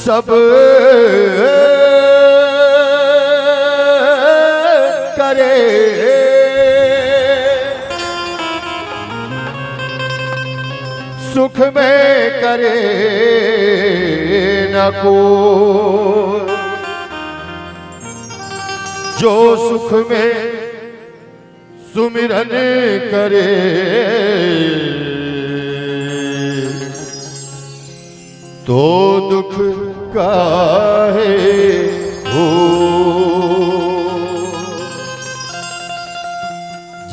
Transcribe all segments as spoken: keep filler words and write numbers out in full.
सब करे सुख में करे न को, जो सुख में सुमिरन करे तो दुख काहे हो।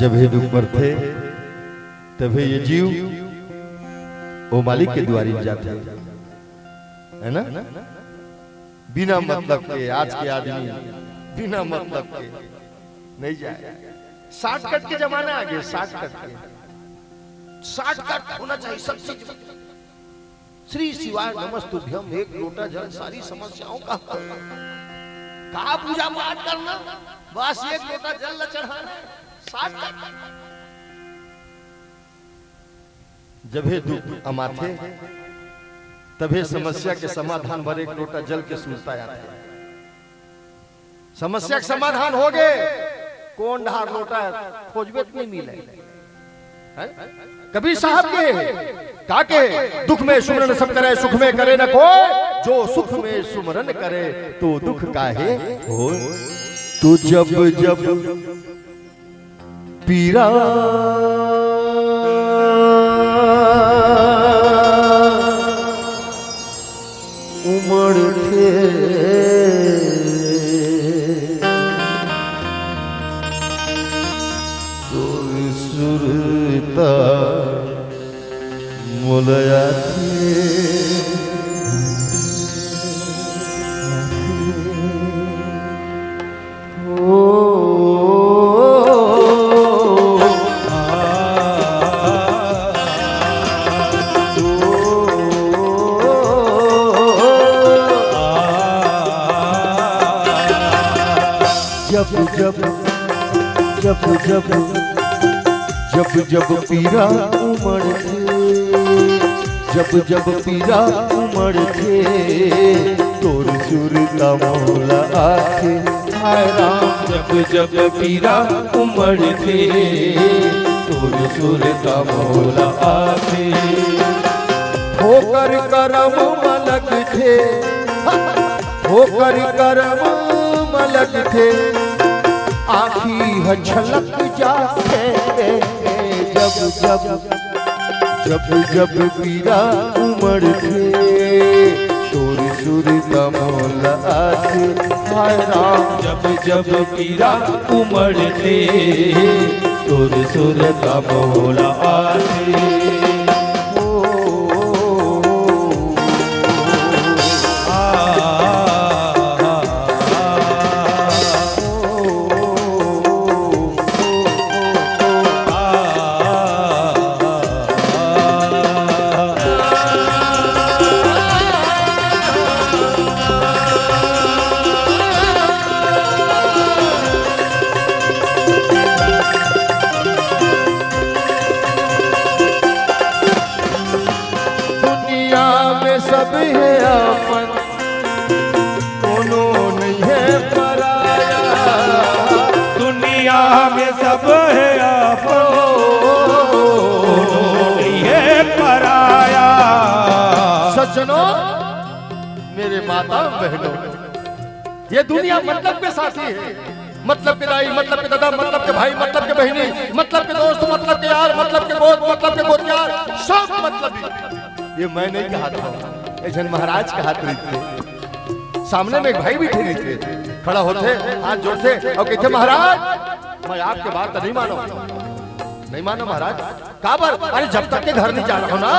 जब हे दुख परथे, तभे ये जीव ओ मालिक के दुआरी जाथे, है ना? बिना मतलब के आज के आदमी बिना मतलब के नहीं जाए। शॉर्टकट के जमाना आ गया, शॉर्टकट के। शॉर्टकट होना चाहिए सब चीज में। श्री शिवाय नमस्तुभ्यम, एक लोटा जल, सारी समस्याओं का हल। का पूजा पाठ करना, बस एक लोटा जल ला चढ़ाना है। शॉर्टकट। जब हे दुख अमाथे, तभे समस्या के समाधान बर एक लोटा जल के सुरता आथे। समस्या के समाधान हो गे, कोन डाहर लोटा खोजबे त नहीं मिले। हैं? कबीर साहब के का कहे, दुख में सुमिरन सब करे, सुख में करे न कोई, जो सुख में सुमिरन करे तो दुख काहे हो। तो जब जब पीरा उमड़थे, तोर सुरता मोला आथे। जब जब जब जब जब जब पीरा उमड़थे, जब जब पीरा उमड़थे, तोर सुरता मोला आथे। हाय राम, जब जब पीरा उमड़थे, तोर सुरता मोला आथे। ठोकर करम म लगथे, ठोकर करम म लगथे, आँखी ह छलक जाथे। जब जब जब जब पीरा उमड़थे, तोर सुरता मोला आथे। हाय राम, जब जब पीरा उमड़थे, तोर सुरता मोला आथे। ओ, आ, आ, आ, आ, ओ। दुनिया में सब हे अपन, कोनो नहीं हे पराया। दुनिया में सब हे अपन, कोनो नहीं हे पराया। सज्जनों, मेरे माता बहनों, ये दुनिया मतलब के साथी हे। मतलब के दाई, मतलब के दादा, मतलब के भाई, मतलब के बहिनी, मतलब के दोस्त, मतलब के यार, मतलब के गोत, मतलब के गोतियार, सब मतलबी। ये मैं नहीं कहत हँव, एक झन महाराज कहत रहिथे। सामने में एक भाई बइठे रहिथे, खड़ा होथे, हाथ जोड़थे अउ कहिथे, "महाराज, मैं आपके बात नहीं मानँव, नहीं मानँव महाराज।" "काबर?" "अरे, जब तक के घर नहीं जा रहा हूँ ना,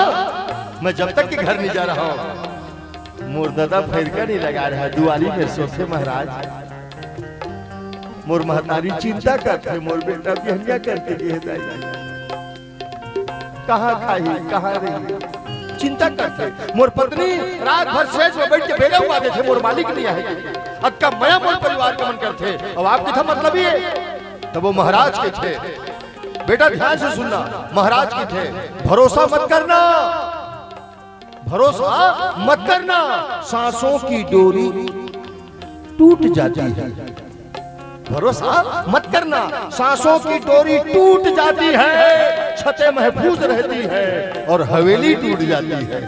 मैं जब तक के घर नहीं जा रहा हूँ।" मोर ददा फइरका नइ लगा रहा, दुवारी में सोथे महाराज। मोर महतारी चिंता करथे, मोर बेटा बिहनिया करके गे हे दाई, कहाँ खाही, कहाँ रही, चिंता करथे। मोर पत्नी रात भर सेज में बइठ के बेरा उबा देथे, मोर मालिक नइ आए। अतका मया मोर परिवार के मन करथे, अउ आप कथे मतलबी हे। तब वो महाराज कथे, बेटा ध्यान से सुनना, महाराज कथे, भरोसा मत करना, भरोसा मत करना, सांसों की डोरी टूट जाती है। भरोसा मत करना, सांसों की डोरी टूट जाती है, छतें महफूज रहती है और हवेली टूट जाती है।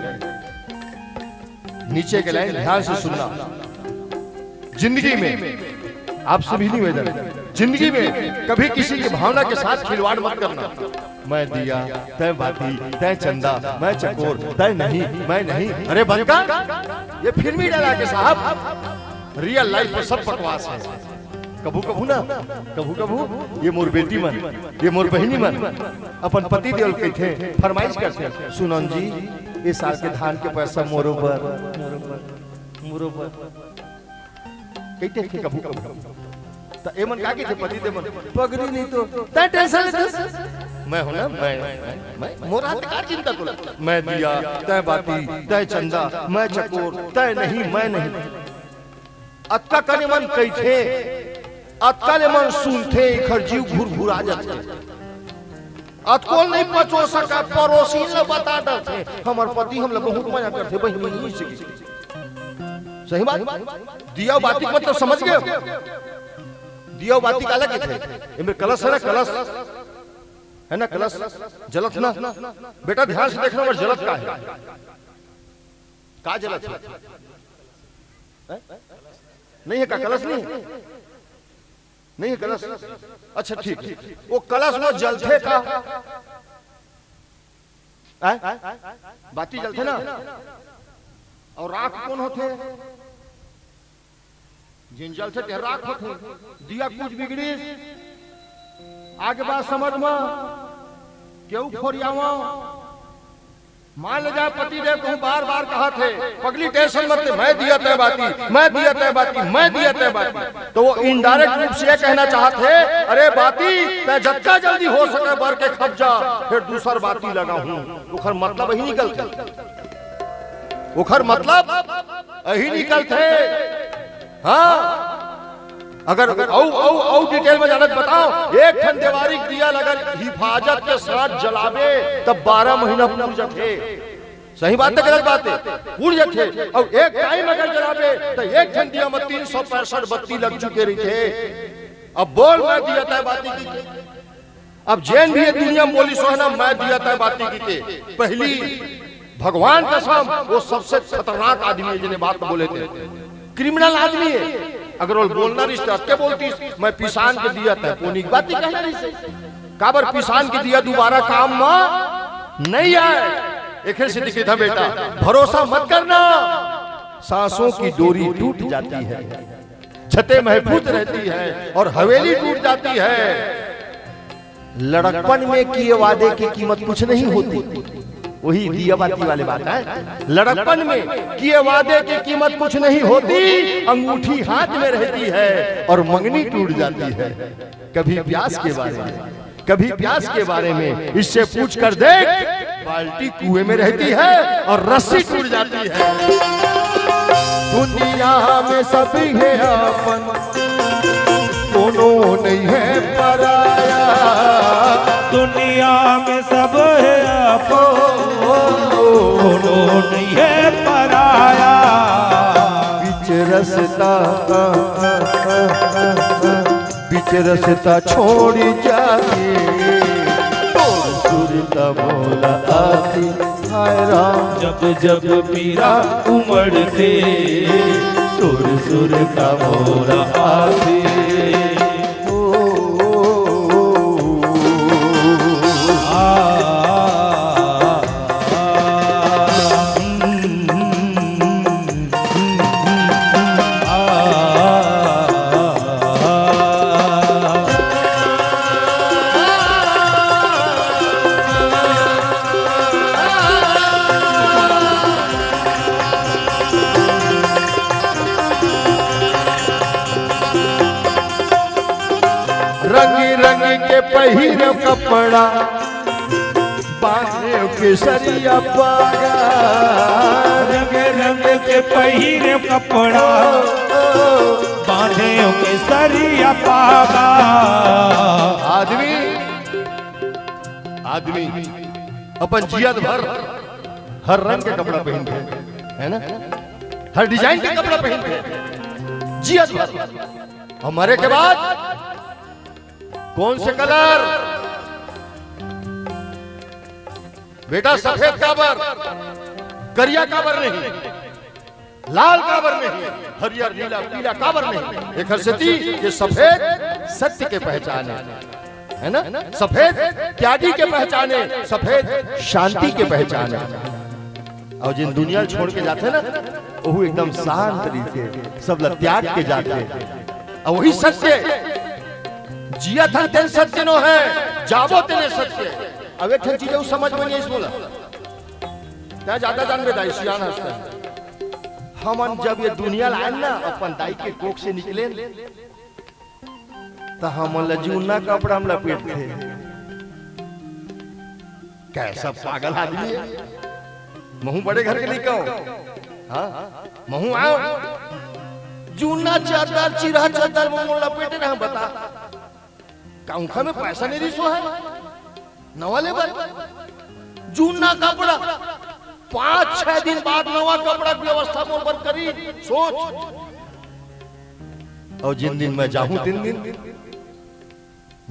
नीचे के लाइन ध्यान से सुनना। जिंदगी में आपसे भी निवेदन, जिंदगी में कभी किसी की भावना के साथ खिलवाड़ मत करना। मैं दिया, तय बाती, तय चंदा, मैं चकोर, तय नहीं, मैं नहीं। अरे बंद कर, ये फिल्मी डायलॉग है साहब, रियल लाइफ में सब बकवास है। कभू कभू ना, कभू कभू ये मोर बेटी मन, ये मोर बहिनी मन अपन पति देव ल कहिथे, फरमाइश करथे, सुनन जी, ए साल के धान के पैसा मोरो बर, मोरो बर, मोरो बर। कहिथे थे कभू कभू। त एमन का कहिथे पति देव मन, पगरी नहीं तो, तय टेंशन लेते। मैं हूं ना, मैं, मैं, मैं, मोर हाथ का चिंता तोला। मैं दिया, तय बाती, तय चंदा, मैं चकोर, तय नहीं, मैं नहीं। अतका कन एमन कहिथे, अतका ले मन सुनथे, एखर जीव घुरघुरा जाथे। अतको नहीं पचो सका, पड़ोसी ल बता डरथे, हमर पति हमला बहुत मया करथे, बहिनी से। सही बात। दिया बाती के मतलब समझ गए? दिया बाती काला कहिथे? एमे कलश है ना, कलश है ना, कलश जलत ना। बेटा ध्यान से देखना, हमर जलत का है, का जलत है? हैं? नहीं है का, कलश नहीं है? नहीं है कलश? अच्छा ठीक है, वो कलश वो जलथे का? हैं? बाती जलथे ना? और राख कौन होथे? जेन जलथे ते राख होथे। दिया कुछ बिगड़िस, आगे बात समझ म, केहू फोरियावा। मान ले जाए पति देव कहूं बार बार कहाथे, पगली टेंशन मत ले, मैं दिया तय बाती, मैं दिया तय बाती, मैं दिया तय बाती। तो वो इनडायरेक्ट रूप से ये कहना चाहथे, अरे बाती, तय जतका जल्दी हो सके बर के खप जा, फिर दूसर बाती लगाहूं। ओखर मतलब ही निकलथे, ओखर मतलब अही निकलथे। हाँ, अगर अउ, अउ, अउ डिटेल में जानत बताओ, एक ठन देवारी दिया ल अगर हिफाजत के साथ जलाबे, तब बारह महीना पूर जथे। सही बात है, गलत बात है? पूर जथे। अउ एक टाइम अगर जलाबे, त एक ठन दिया में तीन सौ पैंसठ बत्ती लग चुके रहिथे। अब बोल, मैं दिया तय बाती की। अब जेन भी ये दुनिया में बोलिस हे ना, मैं दिया तय बाती किथे। पहली, भगवान कसम, वो सबसे खतरनाक आदमी है, जेने बात बोले थे, क्रिमिनल आदमी है। अगर वो बोलना रिहिस त अतके बोलतिस, मैं पिसान के दिया तय पोनी के बाती कहना रिहिस। काबर पिसान के दिया दोबारा काम म नहीं आए। एखर सेती किथे बेटा, भरोसा मत करना, सांसों की डोरी टूट जाती है, छतें महफूज रहती है और हवेली टूट जाती है। लड़कपन में किए वादे की कीमत कुछ नहीं होती। वही दिया बाती वाले बात है। लड़कपन में किए वादे की कीमत कुछ नहीं होती, अंगूठी हाथ में रहती है और मंगनी टूट जाती है। कभी प्यास के बारे में, कभी प्यास के बारे में इससे पूछ कर देख, बाल्टी कुएं में रहती है और रस्सी टूट जाती है। दुनिया में सब है अपन, कोनो नहीं है पराया। दुनिया में सब है अपन, कोनो नहीं है पराया। बीच रस्ता, बीच रस्ता छोड़ जाके, तोर सुरता मोला आथे, हाय राम। जब जब पीरा उमड़थे, तोर सुरता मोला आथे। ओ, ओ, ओ, ओ, आ, आ, आ, रंग रंग के पहिर कपड़ा, बांधे केसरिया पागा। रंग रंग के पहिरे कपड़ा, बांधे केसरिया पागा। आदमी, आदमी अपन जियत भर हर रंग के कपड़ा पहिनथे, है ना? हर डिजाइन के कपड़ा पहिनथे, जियत भर। अउ मरे के बाद कौन से कलर? बेटा, सफेद काबर, करिया काबर नहीं, लाल काबर नहीं, हरियर, नीला, पीला काबर नहीं? एखर सेती के सफेद सत्य के पहचान हे, है ना? सफेद त्यागी के पहचान हे, सफेद शांति के पहचान हे। अउ जेन दुनिया छोड़ के जाथे ना, ओहू एकदम शांत रहिथे, सब ला त्याग के जाथे। अउ वही सत्य, जियत हन तेन सत्य नोहे, जाबो तेने सत्य। अब एक ठन चीज अउ समझ में नहीं आइस मोला। तैं जादा जानबे दाई, सियान हस तैं। हमन जब ये दुनिया ला आएन ना, अपन दाई के कोख से निकलेन, त हमन ला जुन्ना कपड़ा म लपेटथे। कैसा पागल आदमी हे। महूं बड़े घर के लइका हंव। हाँ, महूं आएंव। जुन्ना चद्दर, चिरहा चद्दर म मोला लपेटे रहे, बता। का उंखा में पैसा नहीं रिहिस हे नवा ले बर? जुन्ना कपड़ा, पांच छह दिन बाद नवा कपड़ा के व्यवस्था मोर बर करिन। सोच, अउ जेन दिन मैं जाहूं, तेन दिन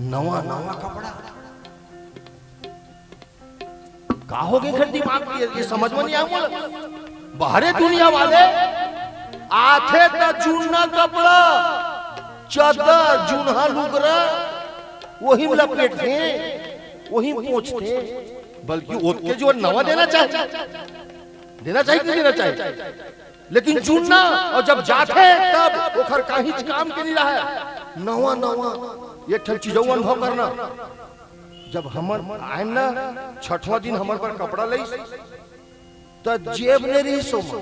नवा, नवा कपड़ा। का होगे एखर दिमाग में, ये, ये समझ में नहीं आय मोला। बाहरे दुनिया वाले आथे त जुन्ना कपड़ा, चद्दर, जुनहा लुगरा, वही में लपेटथे, वही में पोंछथे, बल्कि ओतके जोर नवा देना चाहिए, देना चाहिए कि नहीं देना चाहिए? लेकिन जुन्ना, अउ जब जाथे तब ओखर काहीच काम के नहीं रहय। नवा नवा एक ठन चीज अउ अनुभव करना। जब हमर आएन ना, छठवां दिन हमर बर कपड़ा लइस, त जेब नइ रिहिस ओमा।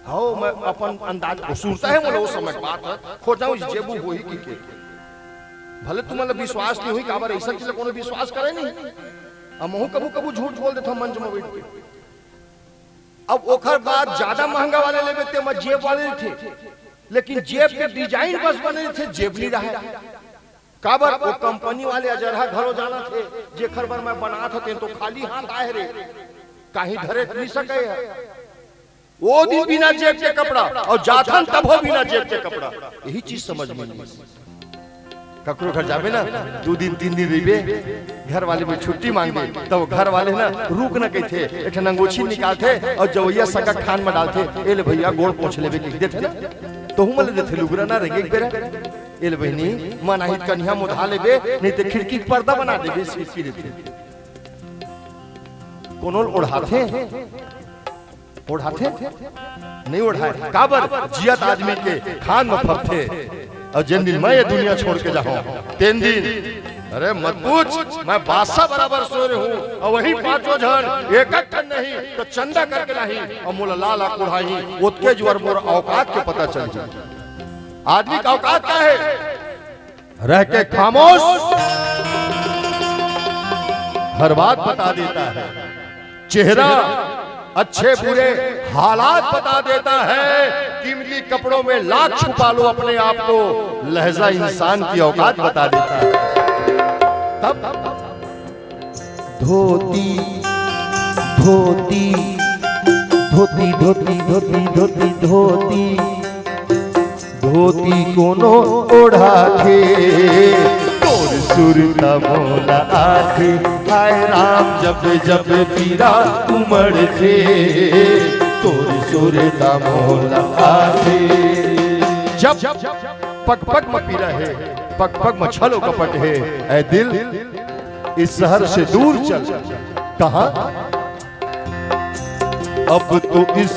हव, मैं अपन अंदाज, ओ सुरता हे मोला, ओ समय के बात हे, खोजंव जेब होही कहिके। भले तुमन ला विश्वास नहीं होही, काबर अइसन चीज ला कोनो विश्वास करे नहीं। अब महूं कभू कभू झूठ बोल देथंव मंच में बइठ के। अब ओखर बाद जादा महंगा वाले लेबे, तेमा जेब वाले रहिथे, लेकिन जेब के डिजाइन बस बने रहिथे, जेब नइ रहय। काबर? ओ कंपनी वाले अजरहा घलो जानथे, जेखर बर मैं बनात हंव, तेन तो खाली हाथ आए रे, काहीं धरे नइ सकय हे। ओ दिन बिना जेब के कपड़ा, अउ जाथन तभो बिना जेब के कपड़ा। यही चीज समझ में नहीं। ककरो घर जाबे ना, दू दिन, तीन दिन रहिबे, घर वाले में छुट्टी मांगबे, त ओ घर वाले ना रुक ना कहिथे, एक ठन अंगोछी निकालथे अउ जवइया सगा के खान में डालथे, "ए ले भइया, गोड़ पोंछ लेबे," कहि देथे ना, तहू मन ल देथे लुगरा ना, रेंगे के बेरा, "ए ले बहिनी, मन आही त कनिहा मोधा लेबे, नहीं ते खिड़की के पर्दा बना देबे," सीट की देथे। कोनो ल ओढ़ाथे? ओढ़ाथे? नहीं ओढ़ाय। काबर? जियत आदमी के खान म फबथे। अउ जेन दिन मैं ये दुनिया छोड़ के जाहूं, तेन दिन, अरे मत पूछ, मैं बादशाह बराबर सोए रहूं, अउ वही पांचों झन एक एक ठन नहीं त चंदा करके लाही, अउ मोला ला ला कुढ़ाही, ओतके जुआर मोर औकात के पता चल जाही। आदमी का औकात का हे? रह के खामोश हर बात बता देता है, चेहरा अच्छे बुरे हालात बता देता है, कीमती कपड़ों में लाख छुपा लो अपने आप को, लहजा इंसान की औकात बता देता है। तब धोती, धोती, धोती, धोती, धोती, धोती, धोती, धोती कोनो ओढ़ाथे, तोर सुरता मोला आथे। हाय राम, जब जब पीरा उमड़थे, तोर सुरता मोला आथे। जब पग पग म पीरा हे, पग पग म छल अउ कपट हे, ऐ दिल, इस शहर से दूर चल। कहां? अब तो इस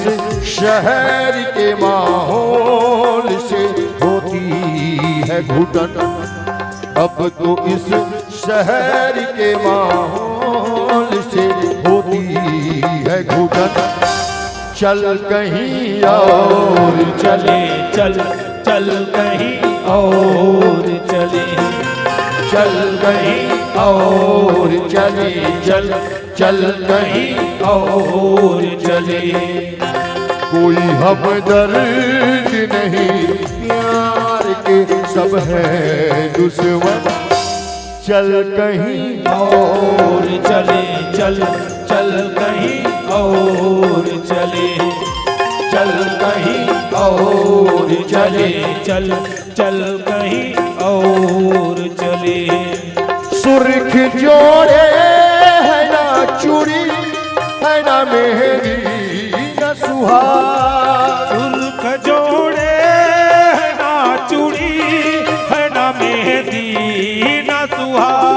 शहर के माहौल से होती है घुटन, अब तो इस शहर के माहौल से होती है घुटन। चल कहीं और चले, चल, चल कहीं और चले, चल कहीं और चले, चल, चल कहीं और चले। कोई हमदर्द नहीं प्यार के, सब है दुश्मन। चल कहीं और चले, चल, चल कहीं और चले, चल कहीं और चले, चल, चल कहीं और चले। सुर्ख जोड़े है ना चूड़ी, है ना मेहंदी, ना सुहाग। सुर्ख जोड़े है ना चूड़ी, है ना मेहंदी, ना सुहाग।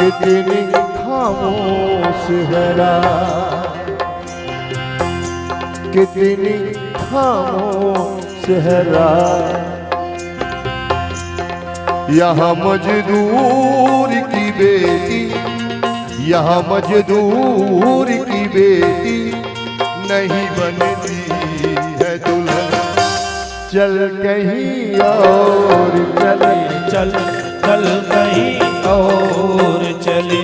कितनी खामोश है रात, कितनी खामोश है रात। यहाँ मजदूर की बेटी, यहाँ मजदूर की बेटी नहीं बनती है दुल्हन। चल कहीं और चल, चल, चल कहीं और चले,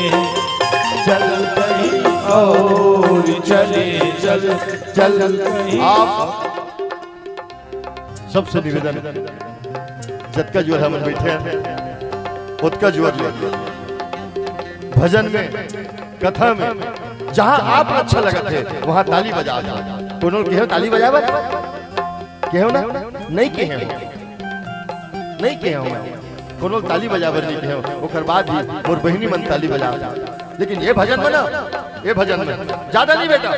चल कहीं और चले, चल, चल कहीं। आप सबसे निवेदन, जतका जुअर हमन बैठे हैं, ओतका जुअर ले। भजन में, कथा में, जहाँ आप अच्छा लगत है, वहाँ ताली बजा दो। कोनो कहे ताली बजाए बर? कहे ना? नहीं कहे हो, नहीं कहे हो। मैं कोनो ताली बजाए बर नहीं कहे हो। ओकर बाद ही मोर बहिनी मन ताली बजा दो। लेकिन ये भजन में ना, ये भजन में ज्यादा नहीं बेटा,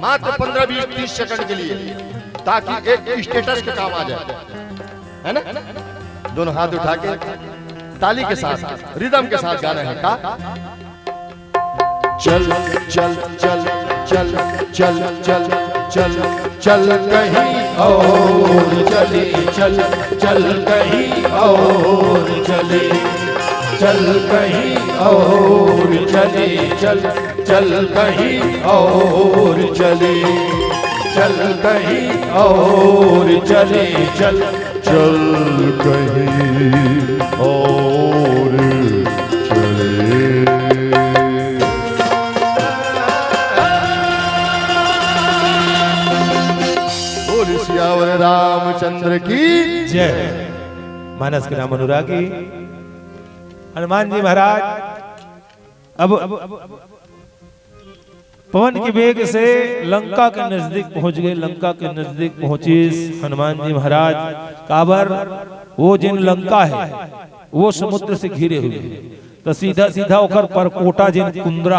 मात्र पन्द्रह, बीस, तीस सेकंड के लिए, ताकि एक स्टेटस के काम आ जाए, है ना? दोनों हाथ उठा के ताली के साथ, रिदम के साथ गाना है का? चल, चल, चल, चल, चल, चल, चल, चल कहीं और चले, चल, चल कहीं और चले, चल कहीं और चले, चल, चल कहीं और चले, चल कहीं और चले, चल, चल कहीं और चले। बोल सियावर रामचंद्र की। जय। मानस के राम अनुरागी, हनुमान जी महाराज अब पवन के वेग से लंका के नजदीक पहुंच गए। लंका के नजदीक पहुंचिस हनुमान जी महाराज, काबर वो जेन लंका है, वो समुद्र से घिरे हुए हैं, तो सीधा सीधा ओकर परकोटा जेन कुंदरा